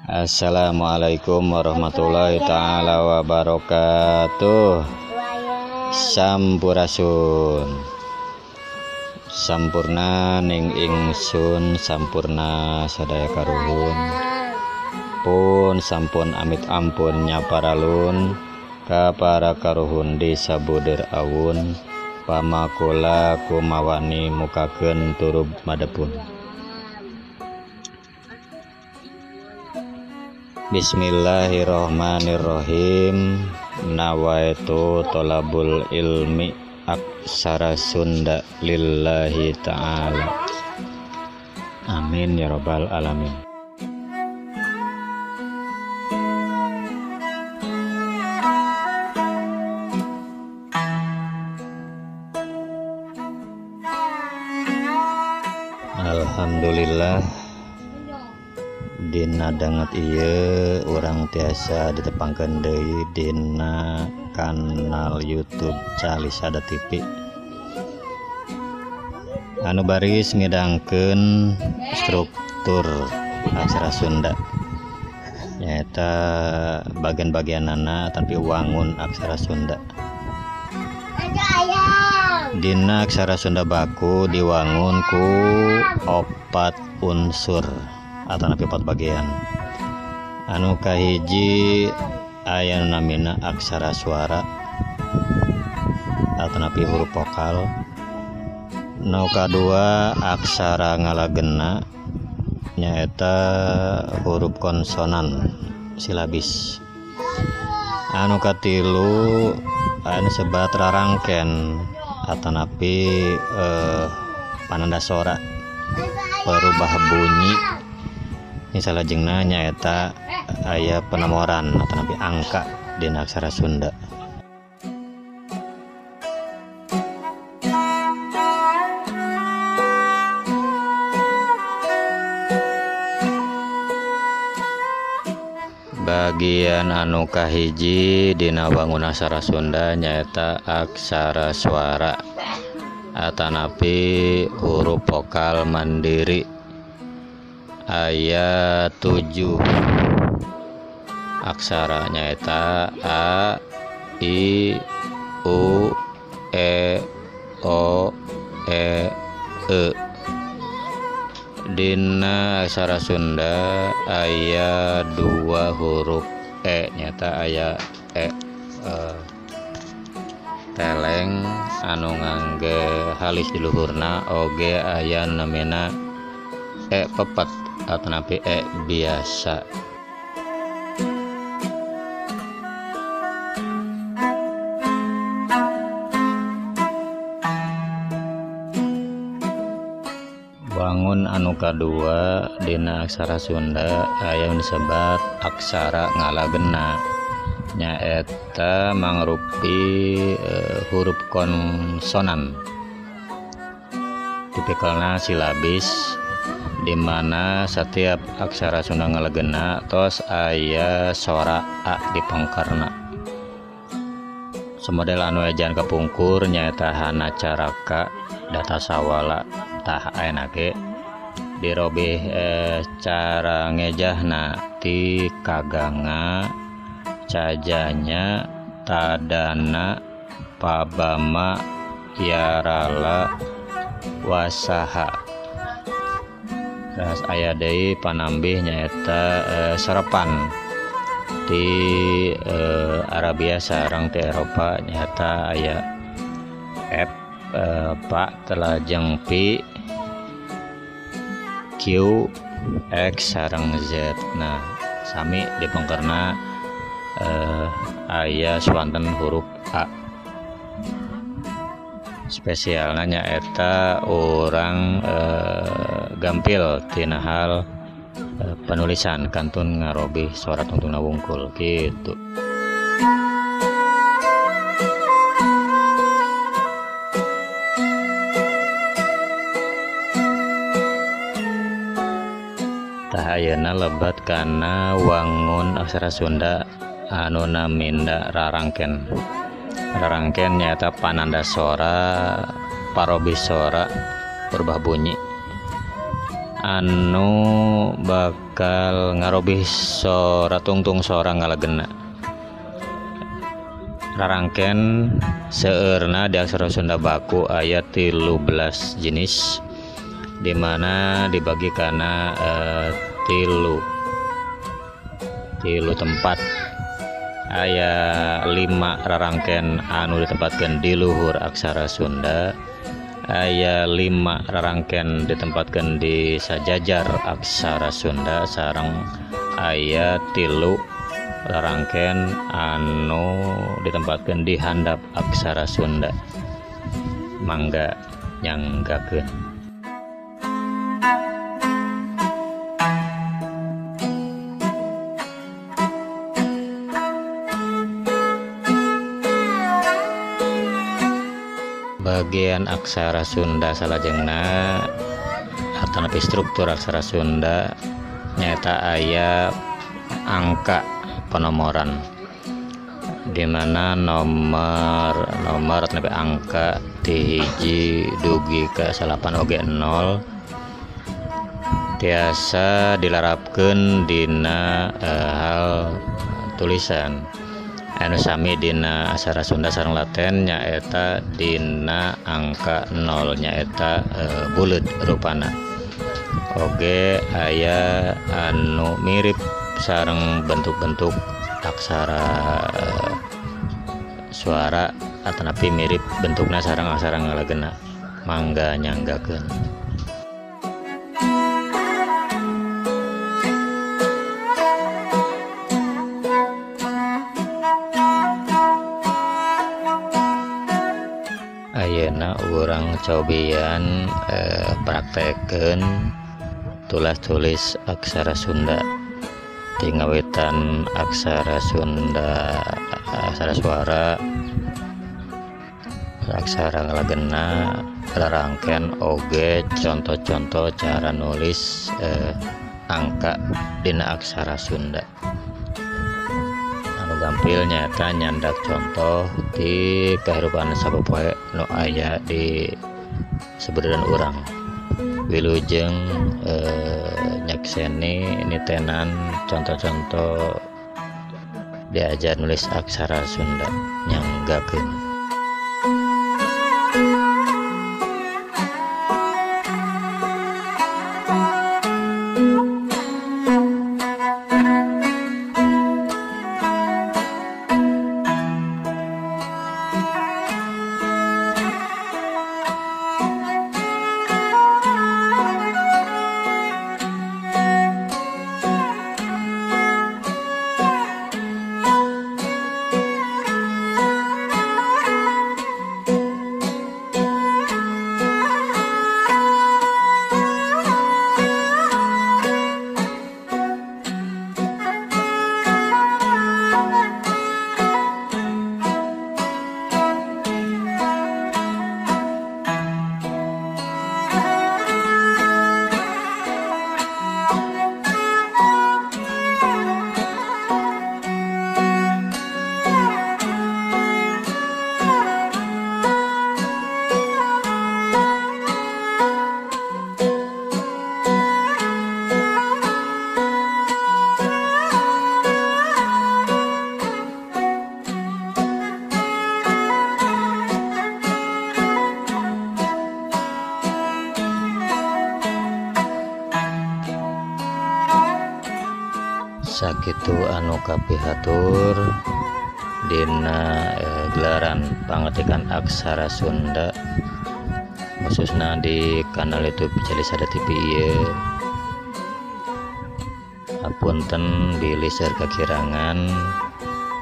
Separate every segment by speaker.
Speaker 1: Assalamualaikum warahmatullahi taala wabarakatuh. Sampurasun. Sampurna ning ingsun, sampurna sadaya karuhun. Pun sampun amit ampun nyaparalun ka para karuhun di sabuder awun pamakula kumawani mukakeun turub madepun. Bismillahirrohmanirrohim. Nawaitu tolabul ilmi aksara Sunda lillahi ta'ala. Amin ya robbal alamin. Alhamdulillah, dina danget ieu urang tiasa ditepangkeun deui dina kanal YouTube Calisada TV anu baris ngedangkeun struktur aksara Sunda, nyaeta bagian-bagianana tapi wangun aksara Sunda. Dina aksara Sunda baku diwangun ku 4 unsur atau napi 4 bagian. Anu kahiji aya nu namina aksara suara atau napi huruf vokal. Nu kadua aksara ngalagena nyaeta huruf konsonan silabis. Anu katilu anu sebat rarangken atau napi pananda sora perubah bunyi. Ini salajengna nyaeta aya penemoran atau napi angka dina aksara Sunda. Bagian anu kahiji dina wangun aksara Sunda nyaeta aksara suara atanapi huruf vokal mandiri. Aya 7 aksara nyaeta a, i, u, e, o, e, e. Dina aksara Sunda aya 2 huruf e, nyata aya e, teleng anu ngangge halis di luhurna, oge aya namina e pepet atau napi e biasa. Wangun anu kadua dina aksara Sunda aya nu disebat aksara ngalagena, nyaeta mangrupi huruf konsonan tipikalna silabis, dimana setiap aksara Sunda ngalagena tos aya sora a di pangkarna. Semodel anu ejaan kapungkur nyaeta hana caraka data sawala tah ayeuna ge dirobih cara ngejahna ti kaganga cajanya tadana pabama yarala wasaha. Terus aya deui panambih nyaeta serepan di Arabia sareng ti Eropa nyaeta aya F, pa telajeng P, Q, X sareng Z. Nah, sami dipengkerna aya swanten huruf A. Spesialna nyaeta urang gampil tina hal penulisan kantun ngarobih sora tungtungna wungkul gitu. Tah ayeuna lebat kana wangun aksara Sunda anu naminda rarangken. Rarangken nyaeta pananda sora, parobih sora, berubah bunyi anu bakal ngarobih sora tungtung sora ngalagena. Rarangken seueurna di aksara Sunda baku aya 13 jenis, dimana dibagi kana tilu tempat. Aya 5 rarangken anu ditempatkan di luhur aksara Sunda, aya 5 rarangken ditempatkan di sajajar aksara Sunda, sareng aya 3 rarangken anu ditempatkan di handap aksara Sunda. Mangga nyanggakeun. Bagian aksara Sunda salajengna atanapi struktur aksara Sunda nyaeta aya angka penomoran, dimana nomor atanapi angka ti hiji dugi ka 9 oge 0 tiasa dilarapkeun dina hal tulisan. Anu sami dina aksara Sunda sareng Latin nyaeta dina angka 0 nyaeta buleud rupana. Oge aya anu mirip sareng bentuk-bentuk aksara suara atanapi mirip bentukna sareng aksara ngalagena. Mangga nyanggakeun. Ayeuna urang cobian praktekeun tulas-tulis aksara Sunda ti ngawitan aksara Sunda, aksara suara, aksara ngalagena, rarangken oge contoh-contoh cara nulis angka dina aksara Sunda. Anu gampil nyaeta nyandak contoh di kehidupan sapopoe nu aya di sebeudeudan urang. Wilujeng nyakseni nitenan contoh-contoh diajar nulis aksara Sunda nyanggakeun. Sakitu anu kapihatur dina gelaran pangatikan aksara Sunda khususna di kanal YouTube Jalisada TV ieu. Hapunten bilih seueur kakirangan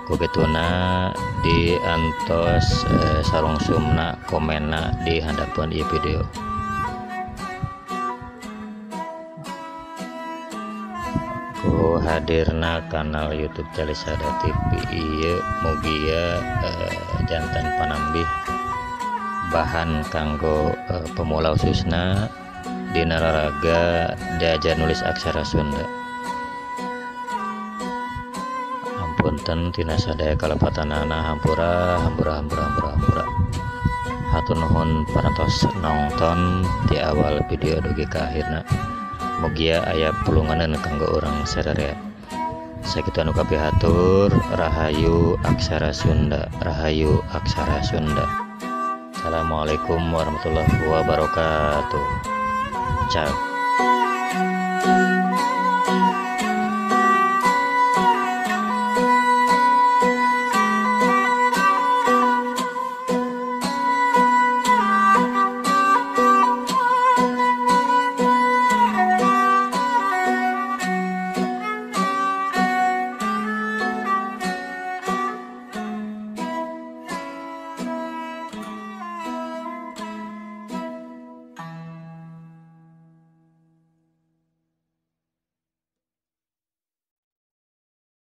Speaker 1: ku kituna diantos sarungsumna komenna di handapeun ieu video. Ku hadirna kanal YouTube Calisada TV ieu mugia janten panambih bahan kanggo pemula khususna dina raraga diajar nulis aksara Sunda. Ampunten tina sadaya kalepatanana, hampura hampura hampura hampura hampura. Hatur nuhun parantos nonton di awal video dugi ka akhirna. Mugia aya pulunganeun kanggo urang sadaya. Sakitu anu kapihatur, rahayu aksara Sunda, rahayu aksara Sunda. Assalamualaikum warahmatullahi wabarakatuh. Cak.